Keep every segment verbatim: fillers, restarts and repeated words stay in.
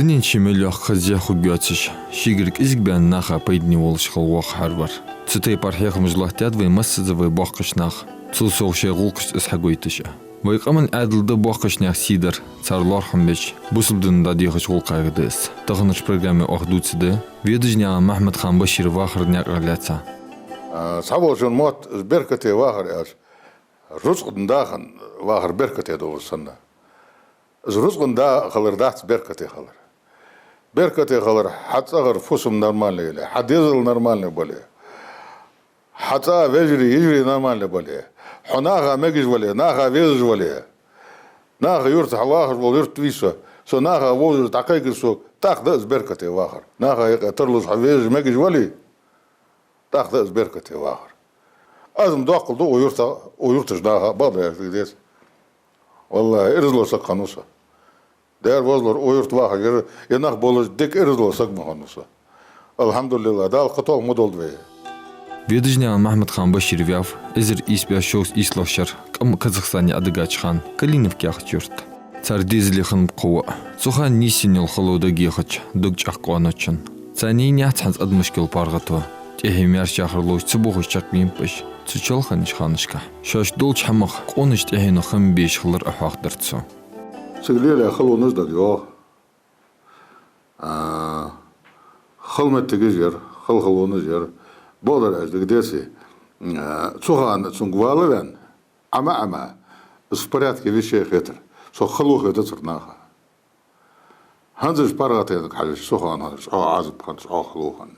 Дунен чу мел йоккха хоза хургйоацаш, шийгара кӀезига баьнна наха пайдане волаш хила воагӀа хӀара вар. Цу тайпара хьехамаш лоаттадаьд вай массаза вай боккхийча наха, цул совгӀа шоай гӀулакхашца из хьагойташ а. Вай къаман Ӏаьдал да боккхийча наьха сий дар, цар лоархӀам беш, бусалба дина дӀадехача гӀулакхех да из. Таханарча программе оаха дувцаргда Ведажнаькъан Махьмад-хан Башира вахара наькъах лаьца. А, цхьаволчун мотт из беркате вахар аьлча, рузкъа да хинна вахар беркате долаш санна. Из рузкъа да хилар дац беркате хилар. Беркате хилар хьа цӀагӀара фусам нормальни яле, хьа дезал нормальни бале, хьа цӀа вежарий, йижарий нормальни бале, хьо наха мегаш вале, наха везаш вале, наха юрта хьа вахаш вола юртвий со, со наха вовзаш дӀакхайкар сога, тӀаккха да из беркате вахар. Наха юкъе тарлуш хьо везаш мегаш вале, тӀаккха да из беркате вахар. Аз-м доккхал ду укх юрта, укх юртарча наха, бакъдар аьлча дика деза. ВаллахӀи, ираз ловш саг хиннав со. Дера возалора, укх юрта вахаш вар, е нах болаш дика ираз ловш саг ма хиннав со. АлхьамдулиллахӀ, Дала кхы толха ма долда вай. Ведажнаькъан Махьмад-хан Башир ваьв эзар ийс бӀаь шовзткъа ийслагӀча шера КӀама Казахстане Ӏодигача хана Калиновка яхача юрта. Цар дезале хиннаб кхо воӀ. Цу хана нийсъенна йола хало дагайохача, дог чӀоагӀа къоанавац цун. Царна яьннаяц хӀанз адамашка йола паргӀато. ТӀехье маьрша яхар ловш ца бохаш чакхбаьннаб уж цу чолханнача ханашка. Шоашта долча хӀамах къонача тӀехьенах хам беш хилар а хьоахадаьр цо. Цига лелаяь халонаш дагайоагӀа. А, хала моттигаш яр, хала халонаш яр. Бакъдар аьлча дика деза. А, цу хана цунга вала ваьнна, Ӏама-Ӏама, из в порядке вещей хетар. Цох хало хетацар наха. ХӀанзарча паргӀатенга хьажача, цу хана хӀанз чӀоагӀа Ӏазап хиннад, чӀоагӀа хало хиннад.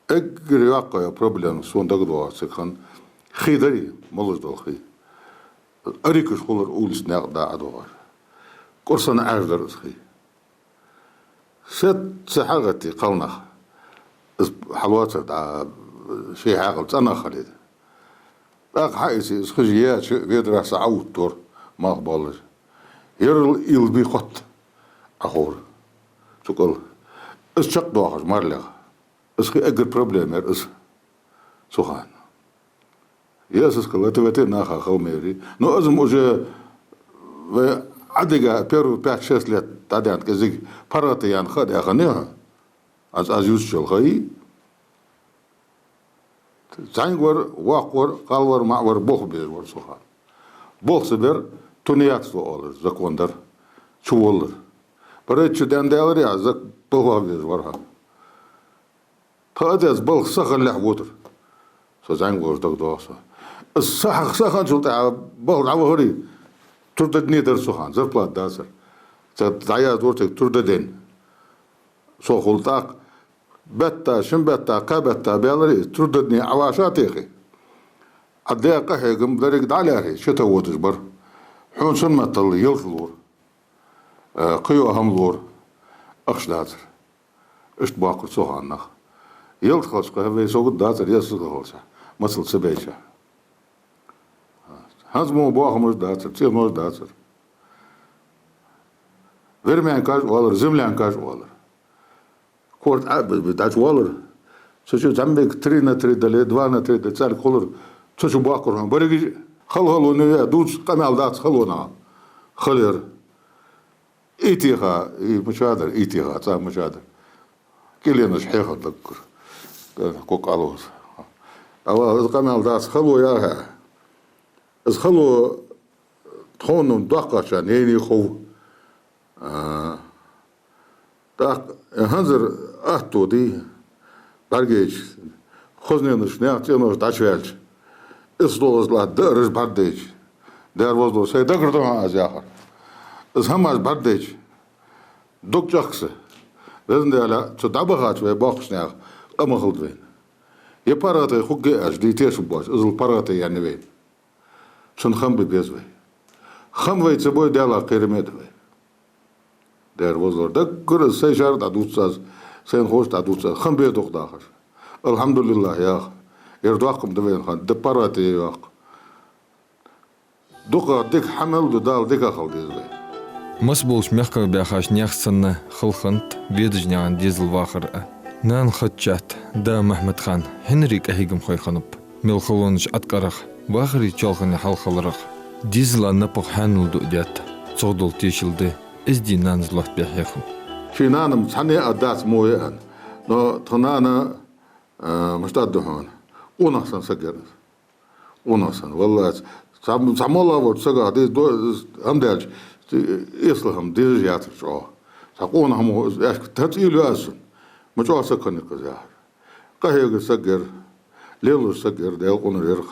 Эггара йоккхагӀа проблема сона дагадоагӀар цига хинна, хий дарий, молаш дола хий. Арикаш хулар улица наькъа дӀа а доагӀаш. КӀур санна Ӏаьржа дар из хий. Сецца хьагӀатти кхалнах. Из хьалоацар дӀа, ший хьаькъал цӀенагӀа хилийта. ТӀаккха хьаийца из хижа яьча ведарах са Ӏоуттор, малх боллаш. Ерал ийла бий хотта Ӏоховра цу кӀала. Из чакхдоахаш марлех. Из хий эггара проблема яр из цу хана. Е сискал латавете наха хала ма ярий. Но аз-м уже вай Ӏодига первые пять-шесть лет дӀадаьнна кӀезига паргӀата яьнна ха а даь хиннай. Аз, аз юзаш йола ха йий. ЗӀамига вар, воккха вар, кхалвар, маӀа вар, болх бе безаш вар цу хана. Болх ца бер, тунеядство оалаш закон дар, чуволлар. ПаргӀата чу даьнна даларе а, зак-, балха безаш вар хьо. Тха отец балха са хиллалехь вутар. Со зӀамига волаш дагадоагӀа со. Аз са хьа-, са хинначул тӀехьагӀа балха дӀавахарий, трудодни дар цу хана, зарплата дацар. Цу дӀаяздора цига трудодень. Со хул тӀаккха бетта, шин бетта, кхаь бетта баьларий, трудодни Ӏоваша техе. Ӏа даь къахьегам деррига дӀалаьрхӀе, чу тӀа водаш бар. Хьона шин меттала ялат лора. Э, кхыйола хӀама лора. Ахча дацар. Иштта боаккхар цу хана нах. Ялат хилча кхы вай согат дацар, ялат хилча, мацал ца бейча. ХӀанз мо боахамаш дацар, цӀенош дацар. Времянкаш оалар, землянкаш оалар. Корта Ӏа б-, б-, дӀачувоалар. Цу чу зӀамига три на три дале, два на три дале, цӀалг хулар. Цу чу боаккхар хьона. Берригаш хала халонаш я, дувца къамаьл дац халонах. Хала яр. Итиха, и мича дар, итиха, цӀа мича дар. КӀиленаш хьехар даггара. Кокалос. Ава, из къамаьл дац, хало яр хьа. Из хало тхона доккхача наьна хов. А, тӀаккха хӀанзар атто дий, бӀаргайча, хозаненаш, наьха цӀенош дӀачуваьлча, из долазлат даараш бӀаргадайча, дера возло сай дагар да хьона аз яхар. Из хӀамаш бӀаргадайча, дог чӀоагӀа са. Везан Даьла, цу дӀабахача вай боккхача наьха къа ма хилда вайна. Е паргӀата хургья аьлча, дий тешам боацаш, иззал паргӀата яьннай вайна. Цунна хам бе беза вай. Хам вай ца бой, Даьлах кхераме да вай. Дера возлор даггара сай шаьра дӀадувц аз. Сайна ховш дӀадувцар, хам бе дукха дахаш. Алхьамдулиллахь, яха. Ер доккха хӀама да вайна хинна, да паргӀата йоаккх. Дукха дика хьа мел ду, Дала дика хила деза вай. Масса болча мехках баьхача наьха санна хала хиннад ведаш наьха дезал вахар а. Нана Хадчат, да Махьмад-хан хьинарий къахьегамхой хиннаб. Мел халонаш ӀотӀакхарах, вахаре чоалхане хьалхаларах дезала напагӀа хьаьнал дуъ детта, цох дола тешал да эздий нанас лоаттабе хьехам. Ший нана-м цхьанне а дац мо яа, но тха нана, а, мишта да хьона, къонах санна саг яр из. Къонах санна, валлахӀи, цхьа, цхьа молла волча сагах деза до-, хӀама даьлча, эсала хӀама дезаш яцар чӀоагӀа. Цхьа къонах хӀама, аьшка тӀа цӀий лу аз цун, ма чӀоагӀа саг хиннай-кх из яхаш. Къахьега саг яр, лелаш саг яр, Даьла къунарех.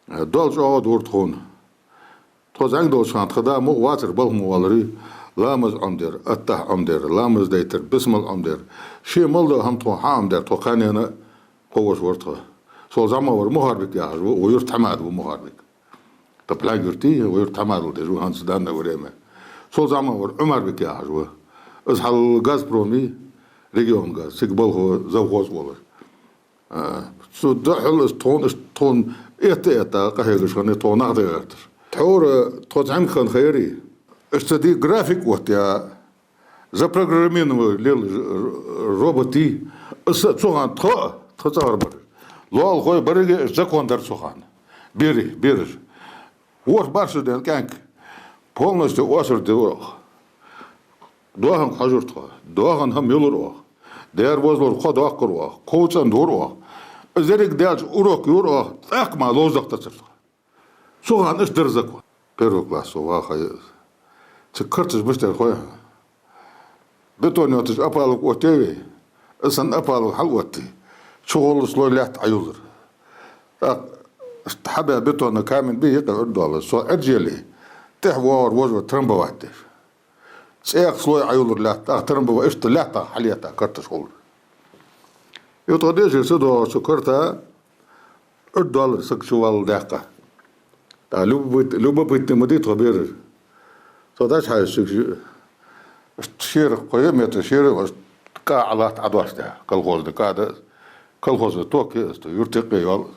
Доал чӀоагӀа дора тхона. Тхо зӀамига долча хана тха да мукъа вацар, балха ма воаллара, ламаз Ӏомадер, аттахь Ӏомадер, ламаз дайтар, бисмал Ӏомадер. Ше мел дола хӀама тхона хьаӀомадер, тхо кхаьннена, кхо воша вар тха. Сол зӀамагӀа вар Мухарбик яхаш ва, вай юрта хьамада ва Мухарбик. Тха Плаьнгурте, вай юрта хьамадал деш ва хӀанз данное время. Сол зӀамагӀа вар Ӏумарбик яхаш ва. Из хьал Газпроме, Регионгаз, цига балха ва, завхоз волаш. А, цу духьал из тхона, из тхона этта-этта къахьегаш хиннай, тхона нах да гӀерташ. Тхьовра тхо зӀамига хинна хайрий. Из ца ди график оттаяь, запрограммированный лела ж-, р-, роботий, из цу хана тхо, тха цӀагӀара бар. Лоалахой беррига а закон дар цу хана. Берий, бераш. ВорхӀ бӀаьрса даьнна кӀаьнк. Полностью осар дора оаха. Доахан хьожар тхо. Доахан хӀама юлар оаха. Дера возалур кхо доаккхар оаха. Кхо цӀен дора оаха. Из еррига даьлча урок юар оаха. ТӀаккха мара ловза дахтацар тхо. Цу хана иштта дар закон. Первый класс со ваха я из. Цига карташ мишта яр хой хьона? Бетон йотташ опалубка оттаяьй вай. Из санна опалубка хьалъоттаяь, чугӀолла слой лаьтта Ӏоюллар. ТӀаккха хьабаь бетонный камень бий юкъе Ӏурдоаллар. Со Ӏержеле, тӀехьа воагӀар вож вар трамбовать деш. ЦӀех слой Ӏоюллар лаьтта, тӀаккха трамбова-, иштта лаьттах хьалъетта карташ хулар. Ю тхо дешар ца доагӀаш цу карта, Ӏурдоаллар саг чувалла даьккха. ТӀаккха любопыт-, любопытный ма дий тхо бераш. Цо дӀачухьаьжача цига ши-, шера кхо-йиъ метр шера, кӀа Ӏолатт Ӏодоастадаь, колхоза кӀа да, колхоза ток я из, юрта юкъе йоал.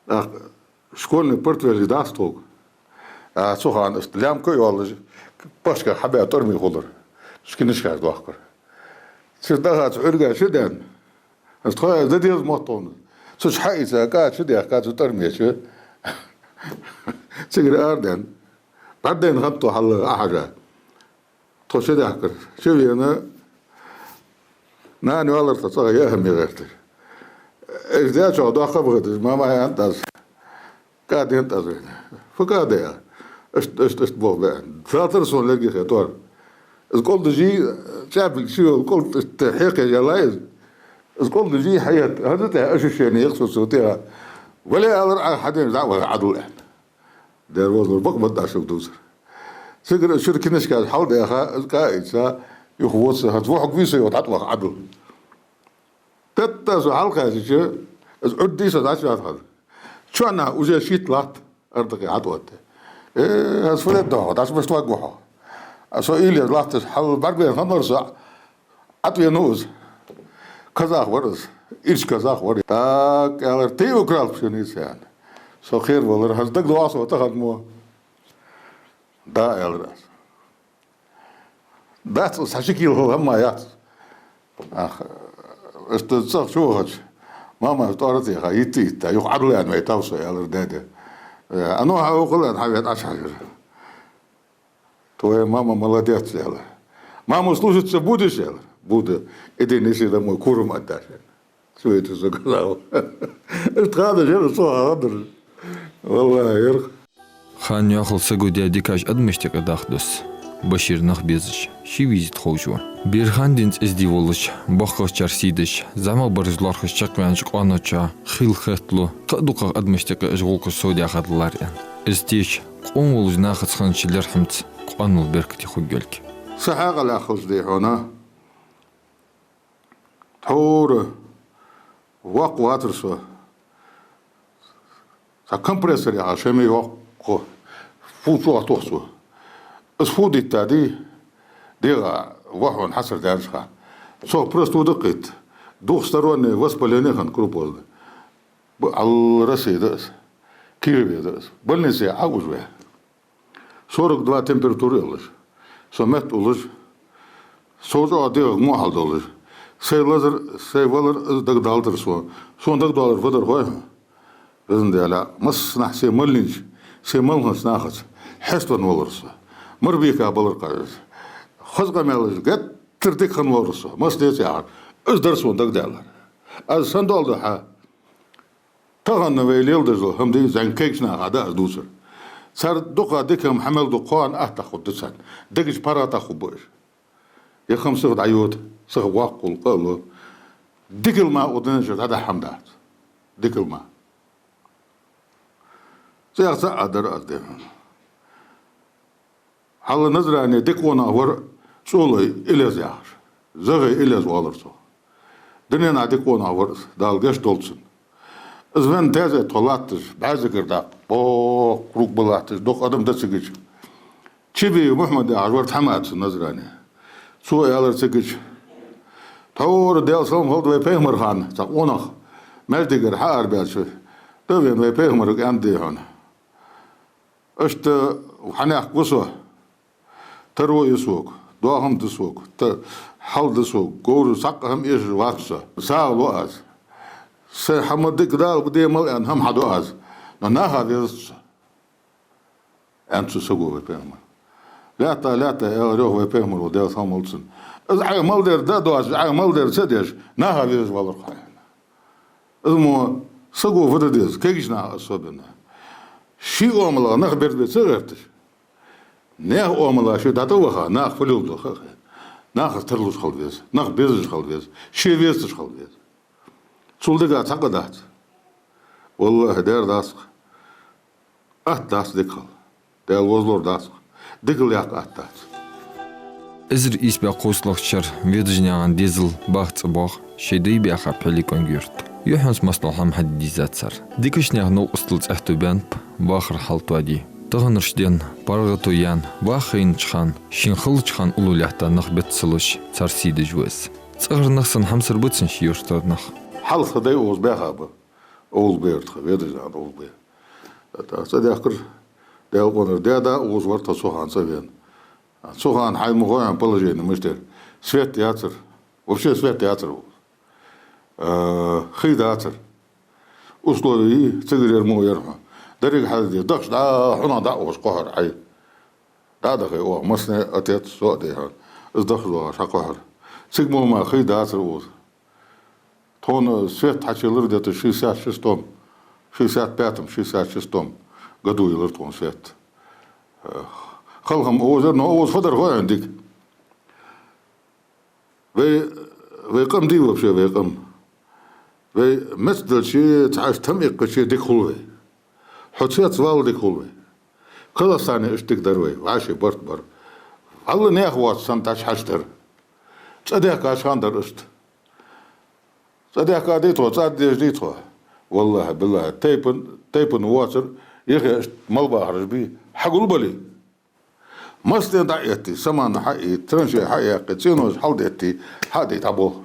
ТӀаккха школьный портфель дац тхога. А цу хана иштта лямка а йоаллаш, пачках хьабаь тӀормий хулар. Цу книжкаш доахкар. Цу даха цу Ӏуьрга чу даьнна. Аз тхо аз да деза мотт тхона. Цу чу хьаийца, кӀа чу даьхка цу тӀарме чу. Цигара арадаьнна. БӀаргадайна хиннад тхо хьалха Ӏохьажа. Тхо чу даьхкар. Чу вена, нана йоаллар тха цӀагӀа яа хӀама гӀерташ. Эш даьчох доккха бахаташ, мама яьннад аз. КӀа денад аз вайна. Фу кӀа даь? Иштта, иштта, иштта бох беа. Цатар сона лерге хетор. Из кӀолдажий, чӀаьпилг чу йола кӀолд иштта хьекхъеш яьлай из. Из кӀолдажий хьаетт. ХӀанз тӀехьа ошибочение яц со цу тӀехьа. Вале, аьлар, Ӏа хьадена дӀа а ваха Ӏадал аьнна. Дера возалур бакъ ма дашуг дувцар. Цигара шира книжкаш хьалдаьха, из кӀа а ийца, юха воца, хӀанз вохьуг вийса йола дӀатӀаваха Ӏадал. Тетта со хьалкхаьчача, из Ӏурдий со дӀачувена хана. Чоанна уже шийтта латт, ардакхе хьатӀаотта. Э, аз фу дергда хьо, дӀачу мишта варгва хьо? А со уйла еш латташ хьал бӀаргавайна хиннавар со, ӀотӀавенав из. Казах вар из, ирча казах вар. Так, аьлар, ты украл пшеницу, аьнна. Со кхеравалар, хӀанз дагадоагӀа сона тахан мо. Да, аьлар аз. Дац, цхьа ши кила хӀама яц. Ах, иштта цӀагӀа чу вахача, мамас тӀоара тӀа яха, йитта-йитта, юха Ӏадал аьнна вайтав со, аьлар даьда. Э, а ну хьа укхул аьнна, хьавена Ӏочухьажар. Твоя мама молодец, аьлар. Маму слушаться будешь, аьлар. Буду. Иди неси домой, курам отдашь. Цу вай ту заказал. Иштта ханаш яр, цо ханаш. Валлахьи, яр. Хан йоахал саго даь дикаш адамашта юкъе даха дус. Башир нах безаш, ший визит ховш ва. Бера хандинца эздий волаш, боккхагӀчар сий деш, зӀамагӀбараш лоархӀаш чакхваьннача къоаночоа хила хеталу, кхы а дукхагӀа адамашта юкъе уж гӀулакхаш совдаьха далар аьнна. Из теш, къона волча нахаца хиннача лерхӀамца къоанал беркате хургйолга. Са хьаькъал яхалаш дий хьона? Тхьовра воккха вацар со. Цхьа компрессор яха шоай ме йоккха фу чу оттаву цо. Из фу диттадий, дегӀа вахьун хьасар даьннача хана. Цох простуда кхийтта. Двухстороннее воспаление хинна крупозное. Бу-, алла Россе да из. Кирове да из. Больнице Ӏоувш вай. Сорок два температура йолаш. Со метта уллаш. Со чӀоагӀа дегӀах мухьал долаш. Сай лазар, сай валар из дагадалийтар сона. Сона дагадоаллар фу дар хой хьона? Везан Даьла, массанахьа се мел лийнча, се мел хиннача нахаца хьеставенна волар со. Марбика балар кхайрас. Хоза къамаьлаш геттара дика хинна волар со. Мас деца яхар. Из дар сона дагадаьллар. Аз сенна доаладу хьа? Тахан вай леладеш дола хӀама дий, зӀамига кагийча наха да аз дувцар. Цар дукха дика хӀама хьа мел ду, кхоана атта хургда царна. Дега чу паргӀата хургба уж. Ер хӀама сиха дӀайода, сиха воккха хул, къа а лу. Дикал мара укх дунен чу дӀадахьа хӀама дац. Дикал мара. ЦӀагӀа цаӀ а дар аз, дий хьона. Хьалха Назране дика къонах вар ЦӀолой Илез яхаш. ЗагӀе Илез оалар цох. Дунен тӀа дика къонах вар из, Дала гешт долда цунна. Из венна таьзет тхо латташ, бӀаь зикар даккха, боккха круг ба латташ, дукха адам да цига. Чибиев Мухьмад яхаш вар тхьамада цу Назране. Цо аьлар цига: «Тхьовра Даьла салам хилда вай пайхамара хана цхьа къонах маьждигара хьаараваьлча, да вена вай пайхамарга аьннад, дий хьона: „Иштта хьанехк ва со, таро я сога, доахам да сога, та-, хьал да сога, говра цхьаккха хӀама эшаш вац со, сагӀа лу аз. Сай хӀама дика Дала де мел аьнна хӀама хьаду аз, но наха везац со“, аьннад цу саго вай пайхамарга. Лаьтта, лаьтта, аьлар йоах вай пайхамаро, Даьла салам хилда цунна. Из Ӏайха мел дар да а доацаш, Ӏайха мел дар ца деш, наха везаш валар хьо, аьнна. Из мо саго фу де деза, кагийча наха особенно. Ший оамалах нах берзабе ца гӀерташ, наьха оамалах ше дӀатӀаваха, наха фу леладу ха а ховш, нахаца тарлуш хила веза, нах безаш хила веза, ше везаш хила веза. Цул дикагӀа цхьаккха дац. Валлахьи, дера дац-кх. Атта дац дика хила. Даьла возалур дац-кх. Дикал яккха атта дац. Эзар ийс бӀаь кхузткъалагӀча шера Ведажнаькъан Дезал баха цӀабоагӀа шоай дай баьха Пхьилекъонгий-Юрта. Юххьанца массадола хӀама хьаде дийзад цар. Дикача наьха новкъостал цӀаьхьа тӀабаьннаб, вахара хьал тоаде. Таханарча ден паргӀато яьнна, ваха хайнача хана, шийна хиллача хана уллув лаьтта нах бетталуш, цар сий деш ва из. ЦӀагӀара нах санна хьамсара бацанаш юртара нах. Хьалха тха дай укхаза баьха ба. Овла ба ер тха, Ведажнаькъан овла ба. ТӀаккха цӀадаьхкар, Даьла къонахий, даь-да укхаза вар тха цу хана цӀавена. Цу хана хьайна ма хой хьона положени мишта яр. Свет яцар. Вообще свет яцар укхаза. Э, хий дацар. Условие цигара яр мо яр хьона. Деррига хьаде, дахча дӀа, хьунагӀа дӀа а воагӀаш кхухьар хьай. ДӀа а дахе оаха, массане а, отец, со а, дий хьона. Из дахча воагӀаш хьакхухьар. Цига мо мара хий дацар укхаза. Тхона свет хьачуеллар где-то шестьдесят шестом, шестьдесят пятом, шестьдесят шестом году еллар тхона свет. Э, хала хӀама укхаза яр, но укхаза фу дар хой хьона дика? Вай, вай къам дий вообще, вай къам? Вай меца делча, цхьа иштта хӀама иккхача дика хул вай. Хьо цецвала дика хул вай. Казахстане иштта дика дар вай, вӀаши барт бар. Валлахьи, наьха воацаш санна тӀачхьаш дар. ЦӀадаьхкача хана дар иштта. ЦӀадаьхка дий тхо, цӀа дезаш дий тхо? Валлахьи, биллахьи, тайпан, тайпан воацар, яхе иштта мел бахараш бий, хьагулбале. Массане дӀа а этте, саман хьа а этте, траншей хьа а яьккхе, цӀенош хьалдетте, хьа а дайта дӀаболхар.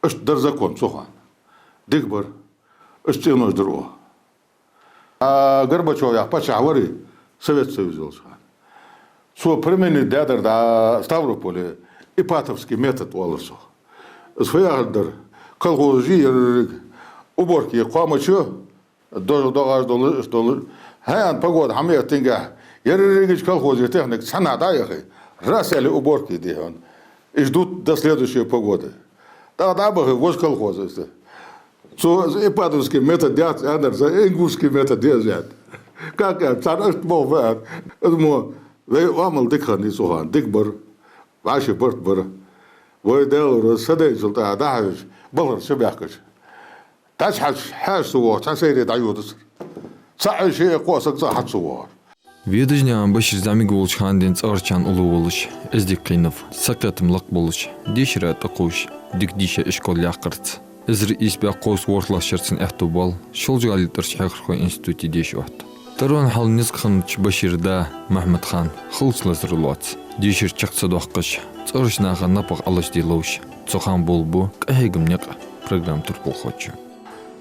Иштта дар закон цу хана. Дика бар. Иштта цӀенош дир оаха. А Горбачев яха паччахь варий, Совет Союз йолча хана. Цо применить даьдар дӀа Ставрополе ипатовский метод оалар цох. Из фу яхар дар? Колхозаш ерриг уборке кхоачаш, дожа догӀаш долаш, иштта долаш. ХӀанз погода хьа ма эттингахь, ерригача колхозера техника цхьаннахьа дӀа а яхе, раз аьле уборке, дий хьона. И ждут до следующей погоды. ТӀаккха дӀа а бахе, вож колхоз из. Цо из ипатовский метод яц аьннадар, цар ингушский метод я из аьннад. Как аьнна, царна иштта боху аьнна. Из мо вай оамал дика хиннай цу хана, дика бар, вӀаши барт бар. Вай Даьлара садайначул тӀехьагӀа дӀахьежача, балхара чубаьхкача, дӀачухьежача, хьаьша ца воагӀа, цхьа сайре дӀайодацар. ЦаӀ а, шиъ а, кхоъ а саг цӀагӀа хьа ца воагӀар. Ведажнаькъан Башир зӀамига волча хана денз цӀагӀарчарна уллув волаш, эздий кхийнав, сакхетам лакха болаш, дешара тӀакхувш, дика дийша ишкол яьккхарца. Эзар ийс бӀаь кхузткъа ворхӀлагӀча шера цун аьттув боал Шолжа-ГӀалий тӀарча хьехархой институте деша отта. Тарон хьал низкъа хиннача Башира да Махьмад-хан хиллача лазаро лоаца, дешар чакх ца доаккхаш, ЦӀагӀарча наха напагӀа Ӏалашде ловш, цу хана болабу къахьегама никъ программа турпалхочо.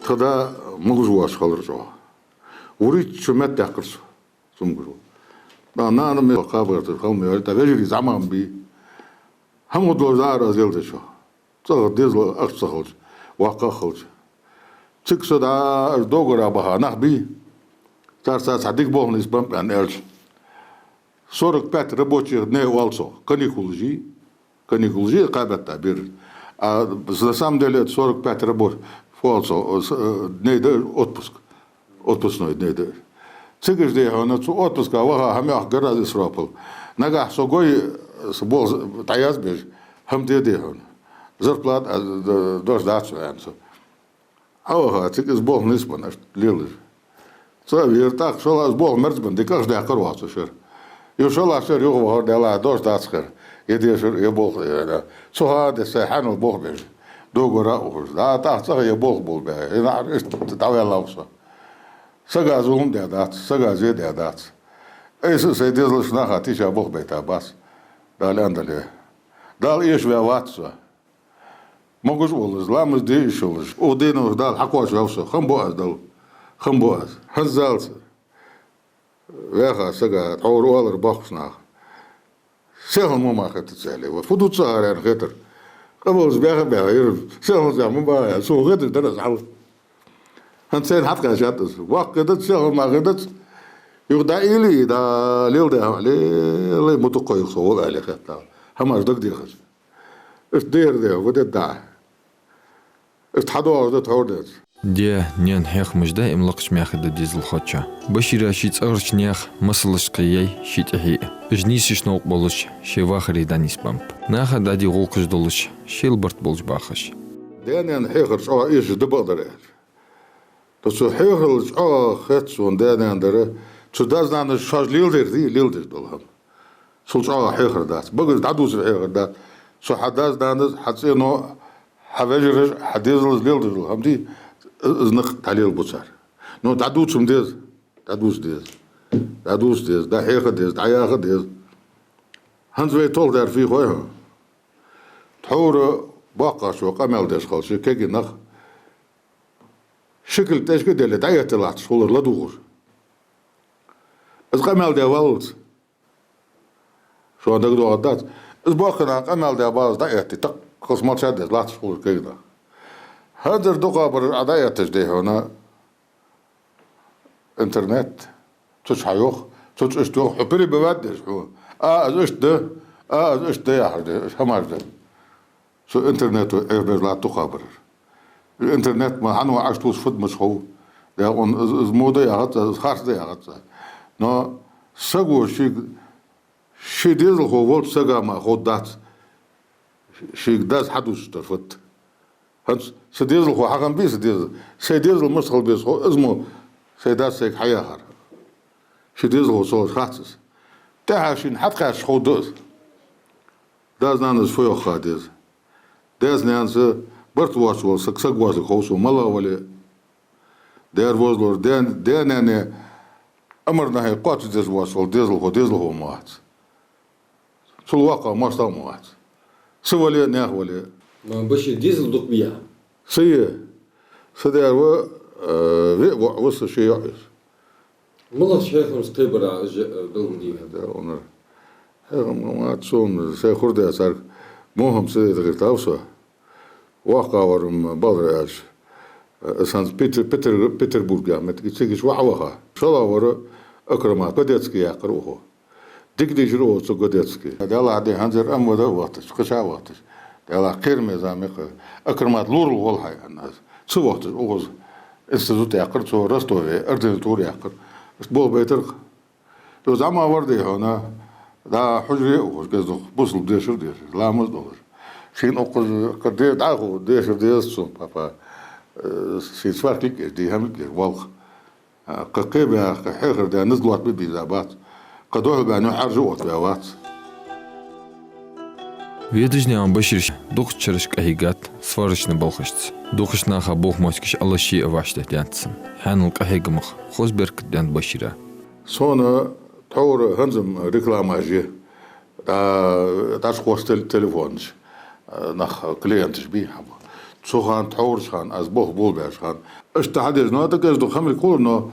Тха да могаш воацаш хилар чӀоагӀа. Вурийтта шу меттадаьккхар со, цу могаш волча. Нана мел кхабар тӀа хала ма йоалий, тӀа вежарий зӀамагӀа ма бий. ХӀама хӀама долаш да ара аз леладеш. ЦӀагӀа дезал ахча ца хилча, воккха хилча. Цига со дӀа аш догара баха нах бий. Царца цхьа дика болх нийсбеннаб аьнна аьлча. Сорок пять рабочих дней оал цох, каникулаш йий. Каникулаш йий кхаь бетта бер. А на самом деле это сорок пять рабочих, фу оал цох, э, с-, э, дней да, отпуск. Отпускной дней да. Цига аш, дий хьона, цу отпуска ваха хӀама йоахаргья аз Исропала. Нагахь со гой, са болх дӀаязбеш, хӀама де, дий хьона. Зарплата, а, д-, дош дац хьона, аьнна цо. Ӏоваха, цига из болх нийсбенна, иштта лелаш. Цо вера, тӀаккха шоллагӀа из болх мерзбенна, дика ахча даьккхар оаха цу шера. Из шоллагӀа шера юхавахар, Даьллахь, дош дац хӀара. Е дешар, е болх, е да. Цу хана де сай хьанал болх беш. Догара а ухаш. Да, тӀаккха цӀагӀа е болх болабаь. Е нахьар иштта дӀаваьллав со. Сага зулам даь дац, сага зе даь дац. Айса а сай дезалашка наха тийша болх байтабац. Дала аьннадале. Дала эшаваь вац со. Могаш волаш, ламаз де йиш йолаш. Укх дийнахьа Дала хьакхоачаваьв со. Хам бу аз, Дала. Хам бу аз. ХӀанзалца ваьха сага тхьовра оалар боккхийча наха. Селхан ма хетац аьле. Вот фу ду цар аьнна хетар. Къамаьлаш баьха-баьха, ер селхан ма баха, сона хеташ дар аз хьал. ХӀанз сайна хьатӀакхаьчад из. Воккха хетац, селхан ма хетац. Юха дӀаийле, дӀа леладе хьа, лелай, мутакхой юха со вола аьле хетта. ХӀамаш дагадехаш. Иштта дера де, вот это да. Иштта хьадоагӀаш да тхьовра денз. Даь-наьна хьехамаш даим лакхача мехка да дезалхочоа. Башира ший цӀагӀарча наьха масалашка яй ший тӀехье а. Уж нийсача новкъа болаш шоай вахаре дӀанийсбеннаб. Наха дӀадийха гӀулакхаш долаш, шоайла барт болаш бахаш. Даь-наьна хьехар чӀоагӀа эшаш да бакъдар аьлча. Тха цу хьехарал чӀоагӀа хет сона даь-наьна дар, цу дас-нанас шоаш леладер дий, леладеш дола хӀама. Цул чӀоагӀа хьехар дац. Багаш дӀадувцар хьехар дац. Цу хьа дас-нанас, хьа цӀено, хьа вежараш, хьа дезалаш леладеш дола хӀама дий, из никъ дӀалелабу цар. Но дӀадувца-м деза, дӀадувца деза. ДӀадувца деза, дӀахьеха деза, дӀаяха деза. ХӀанз вай толхадаьр фу я хой хьона? Тхьовра боккхагӀчо къамаьл деш хилча, кегий нах, шикал тӀехьашка а делле, дӀаэтта латташ хулар ладувгӀаш. Из къамаьл даь валлалца. Шоана дагадоагӀаргдац. Из боккхий нах къамаьл даь баллалца дӀаэтте, тӀаккха молчать деш латташ хулар кегий нах. ХӀанзара дукхагӀбараш Ӏа дӀаэттача, дий хьона, интернет, цу чу хьайоах, цу чу иштта йоах, хьо перебивать деш хьона. А, из иштта да, а, из иштта да яхар да, хӀамаш да. Цу интернето Ӏехабеш латт дукхагӀбараш. Интернет ма хьан ва Ӏаш тувс фуд мича хов. Даькъун из, из во да яхац, из харц да яхац. Но саго шийга, ший дезалхо волча сага мара ховргдац шийга дас хьадувцаш дар фуд. ХӀанз са дезалхо хьахинна бий са дезал. Сай дезал мишта хила беза хов, из мо сай дас сайга хьаяхар. Ший дезалхо ца хилча хац из. ТӀехьа шийна хьатӀакхаьчача ховргда из. Дас-нанас фу йоах ха деза. Даьца-наьнаца барт воацаш вола саг саг воацалга хов сона, малагӀа вале а. Дера возалора, даь-, даь-наьна амарнахьеи кхоачашдеш воацаш вола дезалхо дезалхо ма вац. Цул воккхагӀа моастагӀа ма вац. Са вале а, наьха вале а. Ма Башир, дезал дукха бий хьа? Са я. Са дера ва, э, виъ воӀ ва са, ши йоӀ я са. МалагӀча хьехамца кхебар Ӏа уж, э, белгалдий хьона? Да, унар. Хьехам ма дац сона, сай хурдацарг мо хӀама ца дайта гӀертав со. ВоккхагӀвар-м, балар аьлча, э, из хӀанз Питер-, Питер-, Петербург яха моттиг я, цига ишта ваха-ваха. ШоллагӀвар Акрамат, Годецкий яьккхар укхо. Дика дийшар укхо цу Годецкийс. Даьллахьа, дий, хӀанзара МВД а вахийташ, кхыча а вахийташ. Даьллахьа, кхераме зама я-кх. Акрамат, лорал воалл хьай, аьнна аз. Ца вахийташ, укхаза институт яьккхар цо, Ростове ординатура яьккхар. Иштта болх байтар-кх. Цо зӀамагӀвар, дий хьона, да, хьужаре а ухаш, кӀезиг-дукха бусалба дешар а дешаш, ламаз а долаш. Шийна укхаза кхы де-, дӀахо дешар дезац цунна, папа, э, шийна сварка лиг эш, дий, хӀама лиг эш, болх. Кхы кхебаь, кхы хьехар даь, низ лоаттабе беза бац. Кхы духьал баьнна хьаржа оттаваь вац. Ведажнаькъан Башир дукхача шерашка къахьийгад сварочни балхашца. Дукхача наха болх моттигаш Ӏалашъе а вӀаштӀехьадаьннад цун. Хьанал къахьегамах хоза беркат деннад Башира. Сона тхьовра хӀанз-м рекламаш я. ДӀа-, дӀачукхувс тел-, телефонаш, э, нах, клиенташ бий хьама. Цу хана, тхьовра хана, аз болх болабаьча хана. Иштта хьадеш, но тӀаккха из дукха хӀамарг хулар, но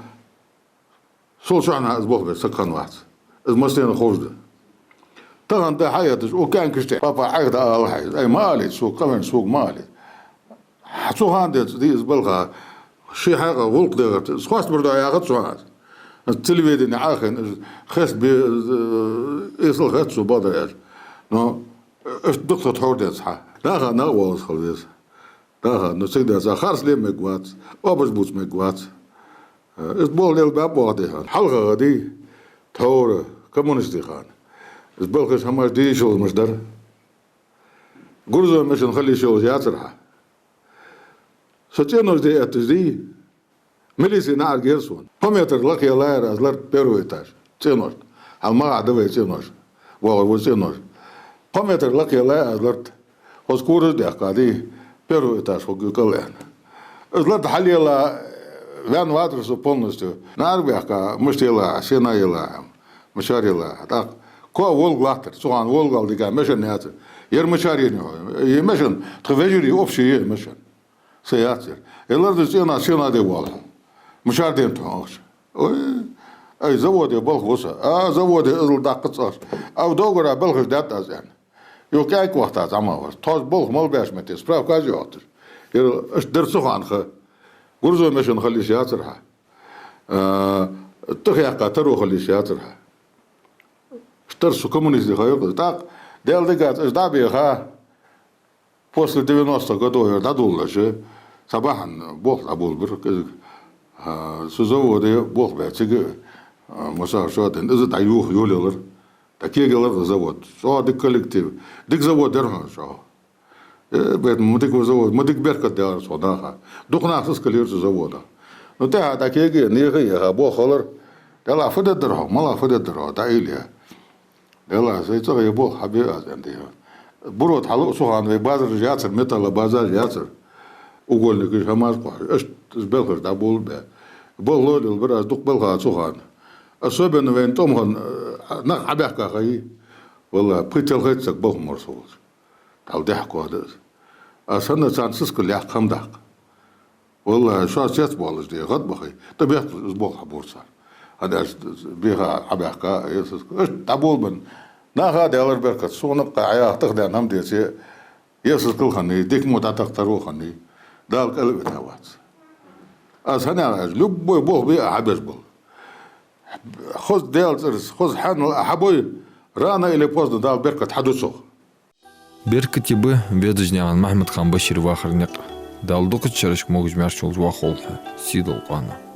сол чухь аз болх беш саг хиннавац. Из массанена ховш да. Тахан да хьаэтташ, укх кӀаьнкашта, папа, Ӏайха дӀаала хьайна. Ай, ма алийта сога, къамаьл сога ма алийта. Цу хана денз дий из балха, ший хьакъ гӀулакх дехар, из хоастабар да яхац цу хана. Телевидене Ӏохайна, хест бе, э, эсала хет цо бакъдар аьлча. Но, э, иштта дукха тхьовра денз хьа. Наха накъаваллалца хила веза. Наха, ну, цига денз а харц ле мегаш вац, оапаш бувца мегаш вац. Э, из болх лелабаьб оаха дий хьона. Хьалха гӀа дий, тхьовра, коммунистий хана. Из балхаш, хӀамаш де йиш йолаш ма дар. Грузовой машен хила йиш йолаш яцар хьа. Со цӀенош де этташ дий, милице наӀарга яр сона. Кхо метр лакхе лаьар аз лард первый этаж. ЦӀеношта. Хьал магӀа да вай цӀенош. ВогӀар ва цӀенош. Кхо метр лакхе лаьар аз лард. Хоза кураж даьккха дий, первый этаж хургья кӀал аьнна. Из лард хьалъяьлча, ваьнна вацар со полностью. НаӀарга ваьккха, мишта ялла, сенна ялла, мичара ялла. ТӀаккха коа Волга латтар. Цу хана Волга ала дика машен яцар. Ер мичара енай хьо? Е машен, тха вежарий общий е машен. Са яц ер. Э, лард из цӀена, сенна де воалл хьо? Мичара дена тхона ахча? Ой, ай, заводе балха ва со. А, заводе иззал даккхац ахча. Ав догара балхаш даьд аз аьнна. Юха кӀаьнк вахта зӀамагӀвар. Тхоца болх мел беш метте справка аз йоахийташ. Ер иштта дар цу хана ха. Грузовой машен хила йиш яцар хьа. А, тӀехьаккха таро хила йиш яцар хьа. Иштта дар цу коммунистий ха йоах. ТӀаккха Даьла дикаца аз дӀабеха. После девяностых годов ер дӀадоладеш, цхьа бахьан болх дӀаболабир кӀезига. А, цу заводе болх баь цига, а, масала шо ден, из дӀаюха йолаялар. ДӀакегаялар из завод. ЧӀоагӀа дика коллектив. Дика завод яр хьона чӀоагӀа. Э, бет, ма дика ва завод, ма дика беркат даьлар цу наха. Дукха нах сискалйир цу заводах. Ну, тӀехьа дӀакега, неха яха, болх хилар. Делахь фу дергдар хьо, мала фу дергдар хьо, дӀаайла. Делахь, сай цӀагӀа е болх хьабе аз, аьнна, дий хьона. Буро тӀа хьалу цу хана вай базараш яцар, металла базараш яцар. Угольникаш, хӀамаш кхухьаш. Иштта из балхаш дӀаболабаь. Болх лелабир аз дукха балха цу хана. Особенно вайна тӀом хинна, э, нах хьабаьхка ха йий. Валлахьи, пхи-ялхайтта саг балха морсо волаш. Дала дехьа коа да из. Аз санна царна сискал яккха хӀама даккха. Валлахьи, шоаш цецбоалаш де, гӀадбахе, тӀабехк из болх хьабора цар. ХӀана аьлча беха хьабаьхка, Ӏесас, иштта дӀаболабенна. Наха а даьлар беркат, сона кхы Ӏа яхтах даьнна хӀама деце, Ӏесас кал хиннай, дика мо дӀатакхтаро хиннай. Дала кӀал а витавац. Аз хӀана аьлча, любой болх бе а хьабеш бола. Хоза Даьла цӀерца, хоза хьанал а хьабой, рано или поздно Дала беркат хьаду цох. Беркате ба Везача наькъан Махьмад-хан Башира вахара никъ. Дала дукхача шерашка могаш-маьрша волаш вахаволва хьо, сийдола къоанах.